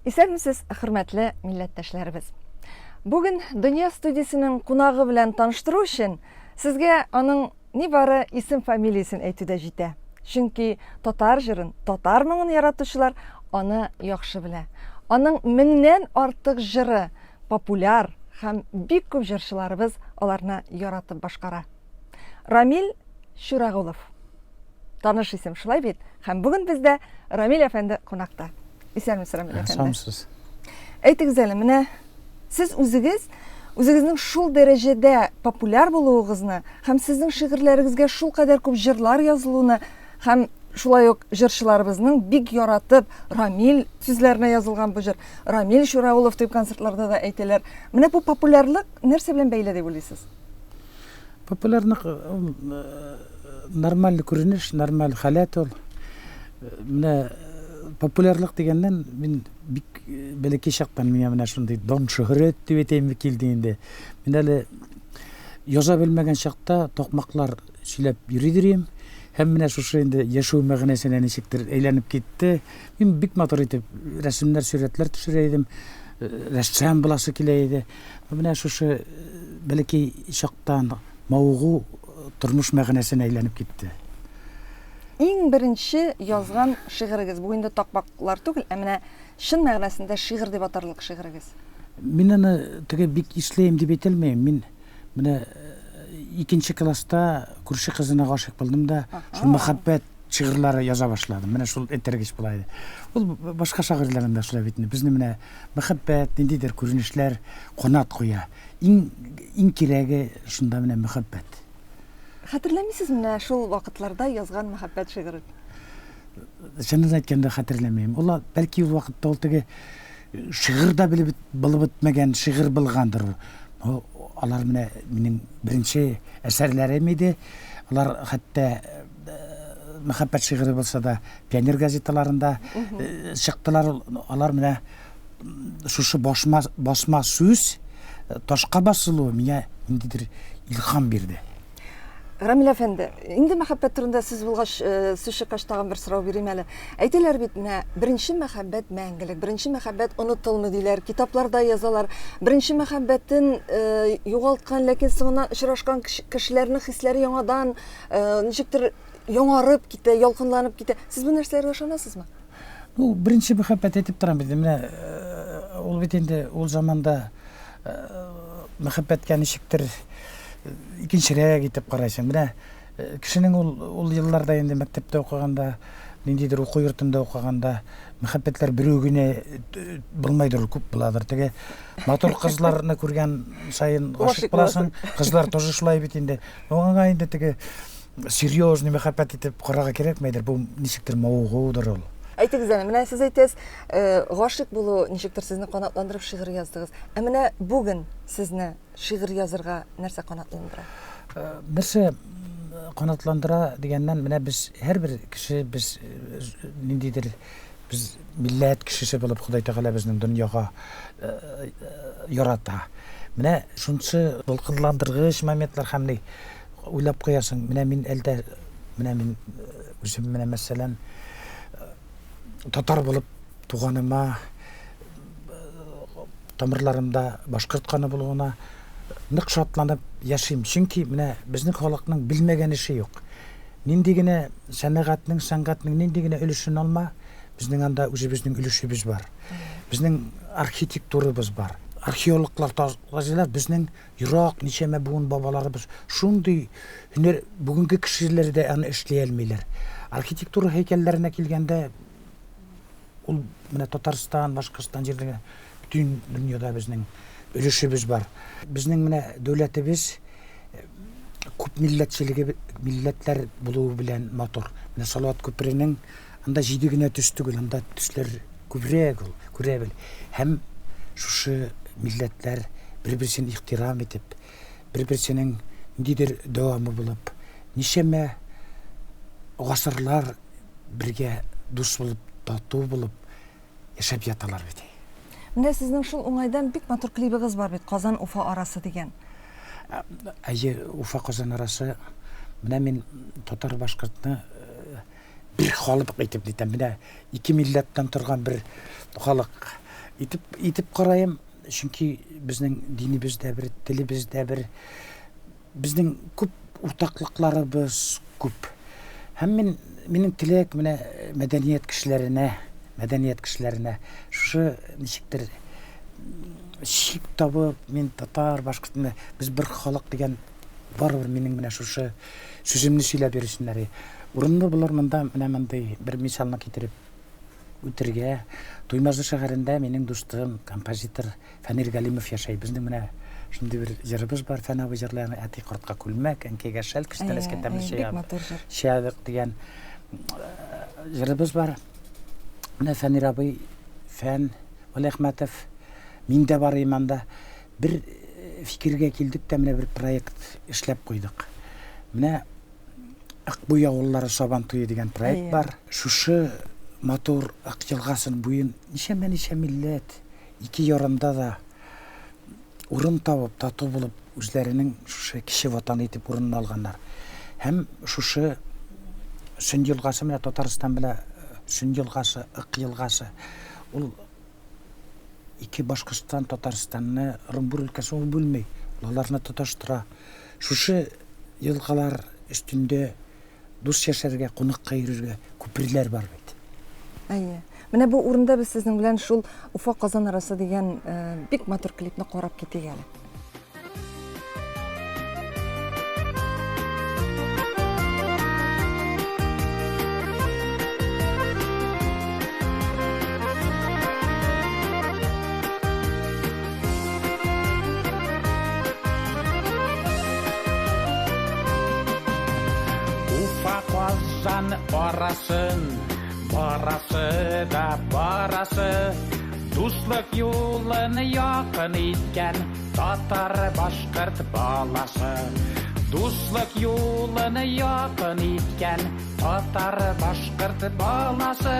Исәнмесез, хөрмәтле милләттәшләребез. Бүген Дөнья студиясенең кунагы белән таныштыру өчен сезгә аның нибары исем-фамилиясен әйтү дә җитә. Чөнки татар җырын, татар моңын яратучылар аны яхшы белә. Аның меңнән артык җыры популяр һәм бик күп җырчыларыбыз аларны яратып башкара. Рамил Чурагулов. Таныш исем, шулай бит? Һәм бүген бездә Рамил әфәнде кунакта. Исәнмесез, Рамил әфәнде. Исәнмесез. Әйтегез әле, менә сез үзегез үзегезнең шул дәрәҗәдә популяр булуыгызны һәм сезнең шигырьләрегезгә шул кадәр күп җырлар язылуны һәм шулай ук җырчыларыбызның бик яратып Рамил сүзләренә язылган бу җыр, Рамил Чураулов дип концертларда да әйтәләр. Менә бу популярлык нәрсә белән бәйле дип уйлыйсыз? Популярлык ул нормаль күренеш, нормаль халәт ул. Менә популярлык дигәннән мин бик бәләкәй чактан миңа менә шундый дан шөһрәт дип әйтәйемме килде инде. Мин әле яза белмәгән чакта такмаклар сөйләп йөри идем. Һәм менә шушы инде яшәү мәгънәсенә ничектер әйләнеп китте. Мин бик матур итеп рәсемнәр, сурәтләр төшерә идем. Рәссам буласы килә иде. Менә шушы бәләкәй чактан мавыгу тормыш мәгънәсенә әйләнеп китте. Иң беренче язган шигырегез, бу инде такмаклар түгел, ә менә чын мәгънәсендә шигырь дип атарлык шигырегез. Мин аны теге бик исләем дип әйтә алмыйм. Мин менә икенче класста күрше кызына гашыйк булдым да, шул мәхәббәт шигырьләре яза башладым. Менә шул этәргеч була иде. Ул башка шагыйрьләрнең дә шулай бит инде. Безне менә Мәхәббәт, ниндидер күренешләр канат куя. Иң, иң кирәге шунда менә мәхәббәт. Хәтерләмисез менә шул вакытларда язган мәхәббәт шигырен? Чынын әйткәндә хәтерләмим. Ул бәлки ул вакытта ул теге шигырь дә белеп булып бетмәгән шигырь булгандыр ул. Но алар менә минем беренче әсәрләрем иде. Алар хәтта мәхәббәт шигыре булса да пионер газеталарында чыктылар. Алар менә шушы башма, басма сүз ташка басылуы миңа ниндидер илһам бирде. Рамил әфәнде, инде мәхәббәт турында сүз булгач, сүз чыккач тагын бер сорау бирим әле. Әйтәләр бит, менә беренче мәхәббәт мәңгелек, беренче мәхәббәт онытылмый диләр, китапларда язалар. Беренче мәхәббәтен югалткан, ләкин соңыннан очрашкан кешеләрнең хисләре яңадан ничектер яңарып китә, ялкынланып китә. Сез бу нәрсәләргә ышанасызмы? Ну, беренче мәхәббәт әйтеп торам бит. Менә ул бит инде ул заманда мәхәббәткә ничектер икенчерәк итеп карайсың. Менә кешенең ул ул елларда инде мәктәптә укыганда, ниндидер уку йортында укыганда мәхәббәтләр берү генә булмайдыр, күп буладыр. Теге матур кызларны күргән саен гашыйк буласың. Кызлар тоже шулай бит инде. Аңа инде теге серьезный мәхәббәт итеп карарга кирәкмәйдер. Бу ничектер мавыгудыр ул. Әйтегез әле, менә сез әйтәсез, гашыйк булу ничектер сезне канатландырып шигырь яздыгыз. Ә менә бүген сезне шигырь язырга нәрсә канатландыра? Нәрсә канатландыра дигәннән, менә без һәрбер кеше без ниндидер без милләт кешесе булып Ходай Тәгалә безнең дөньяга ярата. Менә шунысы дулкынландыргыч моментлар һәм ни уйлап куясың, менә мин әлдә, менә мин үзем менә мәсәлән татар булып туганыма, тамырларымда башкорт каны булуына нык шатланып яшим. Чөнки менә безнең халыкның белмәгән эше юк. Нинди генә сәнәгатьнең, сәнгатьнең нинди генә өлешен алма, безнең анда үзебезнең өлешебез бар. Безнең архитектурабыз бар. Археологлар тазалар безнең ерак ничәмә буын бабаларыбыз шундый һөнәр бүгенге кешеләр дә аны эшли алмыйлар. Архитектура һәйкәлләренә килгәндә, ул менә Татарстан, Башкортстан җирлеге бөтен дөньяда безнең өлешебез бар. Безнең менә дәүләтебез күп милләтчелеге милләтләр булуы белән матур. Менә Салават күперенең анда җиде генә төс түгел, анда төсләр күбрәк ул, күрә бел. Һәм шушы милләтләр бер-берсен ихтирам итеп, бер-берсенең ниндидер дәвамы булып, ничәмә гасырлар бергә дус булып, тату булып яшәп яталар бит. Менә сезнең шул уңайдан бик матур клибыгыз бар бит, Казан-Уфа арасы дигән. Әйе, Уфа-Казан арасы. Менә мин татар-башкортны бер халык итеп әйтәм. Менә ике милләттән торган бер халык. Итеп, итеп караем, чөнки безнең динебез дә бер, телебез дә бер. Безнең күп уртаклыкларыбыз күп. Һәм мин, минем теләк менә мәдәният кешеләренә, мәдәният кешеләренә шушы ничектер чик табып, мин татар, башкорт, менә без бер халык дигән барыбер минем менә шушы сүземне сөйләп йөрсеннәр. Урынлы булыр монда менә мондый бер мисалны китереп үтергә. Туймазы шәһәрендә минем дустым, композитор Фәнир Галимов яшәй. Безнең менә шундый бер җырыбыз бар, Фән абый җырлый аны, Әти кортка күлмәк, әнкәйгә шәл, күчтәнәчкә тәмле чәй Бик матур җыр. Чәй дигән җырыбыз бар. Менә Фәнир абый, Фән Вәлиәхмәтов, мин дә бар идем анда. Бер фикергә килдек тә, менә бер проект эшләп куйдык. Менә Акбуй авыллары Сабан туе дигән проект бар. Шушы матур Ак елгасын буен ничәмә-ничә милләт ике ярында да урын табып, тату булып, үзләренең шушы кече ватаны итеп урынын алганнар. Һәм шушы Сөн елгасы менә Татарстан белән Сөн елгасы, Ык елгасы, ул ике Башкортстан, Татарстанны, Ырынбур өлкәсен ул бүлми, ул аларны тоташтыра. Шушы елгалар өстендә дус яшәргә, кунакка йөрергә күперләр бар бит. Әйе. Менә бу урында без сезнең белән шул Уфа-Казан арасы дигән бик матур клипны карап китик әле. Уфа Казан арасын барасы да барасы дуслык юлын якын иткән татар башкорт баласы дуслык юлын якын иткән татар башкорт баласы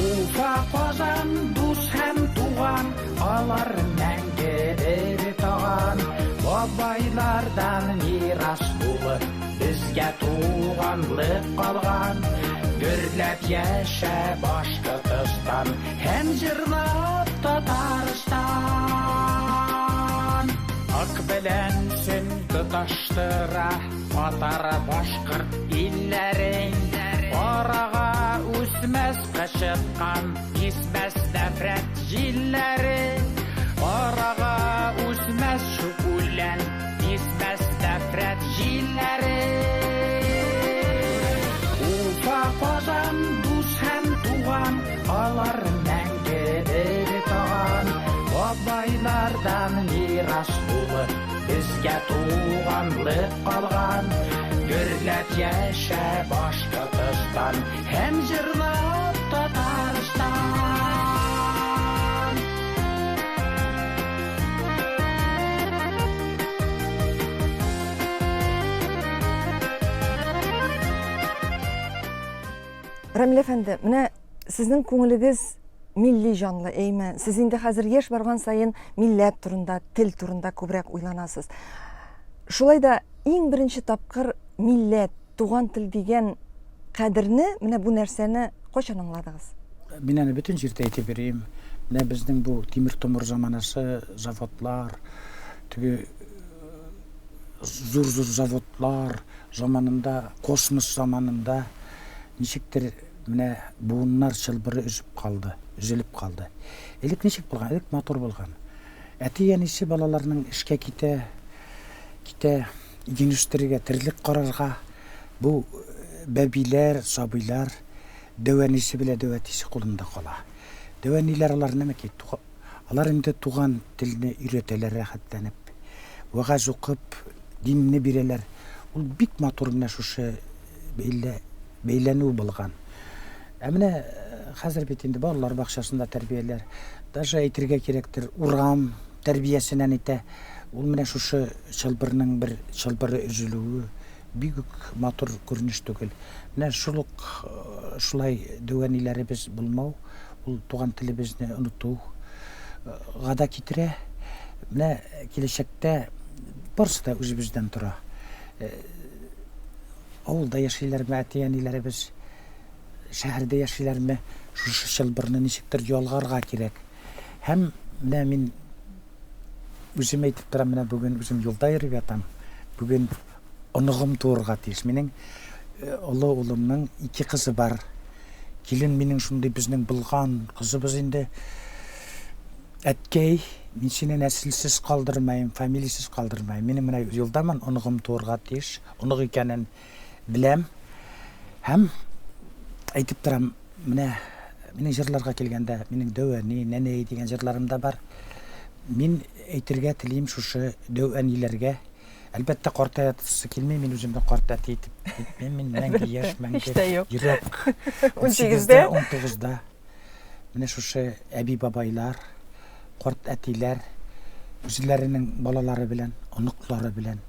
Уфа Казан дус һәм туган алар мәңге бер таган бабайлардан мирас булып безгә туганлык калган гөрләп яшә Башкортостан һәм җырлап Татарстан Ак белән сөн тоташтыра татар башкорт илләрен арага үсмәс кычыткан исмәс нәфрәт җилләре арага үсмәс чүп үлән исмәс нәфрәт җилләре Уфа Казан дус һәм туган алар мәңге бер таган бабайлардан мирас булып безгә туганлык калган гөрләп яшә Башкортостан һәм җырлап Татарстан. Рамил әфәнде, менә сезнең күңелегез милли җанлы, әйме? Сез инде хәзер яшь барган саен милләт турында, тел турында күбрәк уйланасыз. Шулай да иң беренче тапкыр милләт, туган тел дигән кадерне, менә бу нәрсәне кайчан аңладыгыз? Мин аны бөтен җирдә әйтеп йөрим. Менә безнең бу тимер-томыр заманасы, заводлар, теге зур-зур заводлар заманында, космос заманында ничектер менә буыннар чылбыры өзеп калды, өзелеп калды. Элек ничек булган? Элек матур булган. Әти-әнисе балаларның эшкә китә, китә, иген үстерергә, терлек карарга. Бу бәбиләр, сабыйлар дәү әнисе белән дәү әтисе кулында кала. Дәү әниләр алар нәмәки, алар инде туган телне өйрәтәләр рәхәтләнеп. Вәгазь укып, динне бирәләр. Ул бик матур менә шушы бәйлә, бәйләнү булган. Ә менә хәзер бит инде балалар бакчасында тәрбияләр, даже әйтергә кирәктер, урам тәрбиясеннән итә. Ул менә шушы чылбырның бер чылбыры өзелүе бик үк матур күренеш түгел. Менә шул ук шулай дәү әниләребез булмау, ул туган телебезне онытуга да китерә. Менә киләчәктә барысы да үзебездән тора. Авылда яшиләрме әти-әниләребез? шәһәрдә яшиләрме, шушы чылбырны ничектер ялгарга кирәк. Һәм менә мин үзем әйтеп торам, менә бүген үзем юлда йөреп ятам. Бүген оныгым туырга тиеш. Минем э, олы улымның ике кызы бар. Килен минем шундый безнең булган кызыбыз инде. Әткәй, мин сине нәселсез калдырмайм, фамилиясез калдырмайм. Минем менә юлдамын, оныгым туырга тиеш. Онык икәнен беләм. Һәм әйтеп торам, менә минем җырларга килгәндә, минем дәү әни, нәнәй дигән җырларым да бар. Мин әйтергә телим шушы дәү әниләргә. Әлбәттә, картаясы килми, мин үземне карт әти итеп әйтмим, мин мәңге яшь, мәңге йөрәк. 18-дә, 19-да. Менә шушы әби-бабайлар, карт әтиләр үзләренең балалары белән, оныклары белән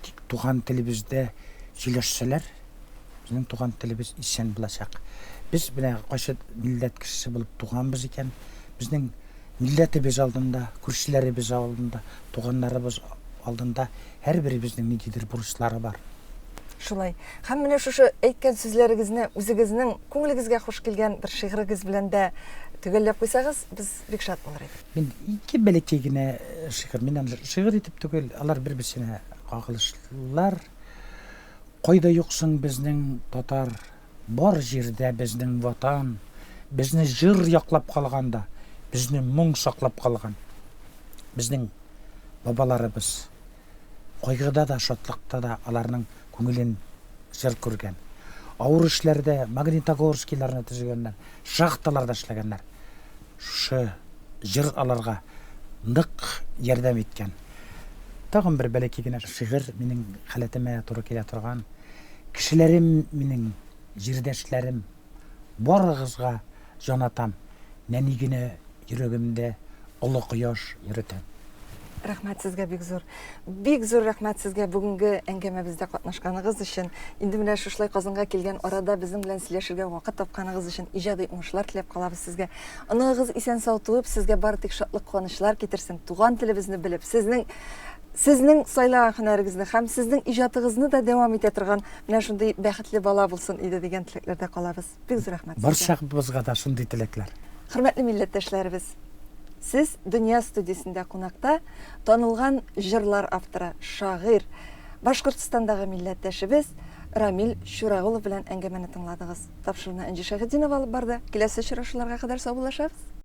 тик туган телебездә сөйләшсәләр, безнең туган телебез исән булачак. Без менә кайсы милләт кешесе булып туганбыз икән, безнең милләтебез алдында, күршеләребез алдында, туганнарыбыз алдында һәрберебезнең ниндидер бурычлары бар. Шулай. Һәм менә шушы әйткән сүзләрегезне үзегезнең күңелегезгә хуш килгән бер шигырегез белән дә төгәлләп куйсагыз, без бик шат булыр идек. Мин ике бәләкәй генә э, шигырь, мин аны шигырь итеп түгел, алар бер-берсенә кагылышлылар. Кайда юксың безнең татар, бар җирдә безнең ватан, безне җыр яклап калган да, безне моң саклап калган. Безнең бабаларыбыз кайгыда да, шатлыкта да аларның күңелен җыр күргән. Авыр эшләрдә Магнитогорскийларны төзегәннәр, шахталарда эшләгәннәр. Шушы җыр аларга нык ярдәм иткән. Тагын бер бәләкәй генә шигырь минем халәтемә туры килә торган. Кешеләрем минем, җирдәшләрем, барыгызга җанатам, нәни генә йөрәгемдә олы кояш йөретәм. Рәхмәт сезгә бик зур. Бик зур рәхмәт сезгә бүгенге әңгәмәбездә катнашканыгыз өчен. Инде менә шушылай Казанга килгән арада безнең белән сөйләшергә вакыт тапканыгыз өчен иҗади уңышлар теләп калабыз сезгә. Оныгыгыз исән-сау туып, сезгә бары тик шатлык-куанычлар китерсен. Туган телебезне белеп, сезнең сезнең сайлаган һөнәрегезне һәм сезнең иҗатыгызны да дәвам итә торган менә шундый бәхетле бала булсын иде дигән теләкләрдә калабыз. Бик зур рәхмәт сезгә. Барчабызга да шундый теләкләр. Хөрмәтле милләттәшләребез, сез Дөнья студиясендә кунакта танылган җырлар авторы, шагыйрь, Башкортстандагы милләттәшебез Рамил Чурагулов белән әңгәмәне тыңладыгыз. Тапшыруны Энҗе Шәйхетдинова алып барды. Киләсе очрашуларга кадәр саубуллашабыз.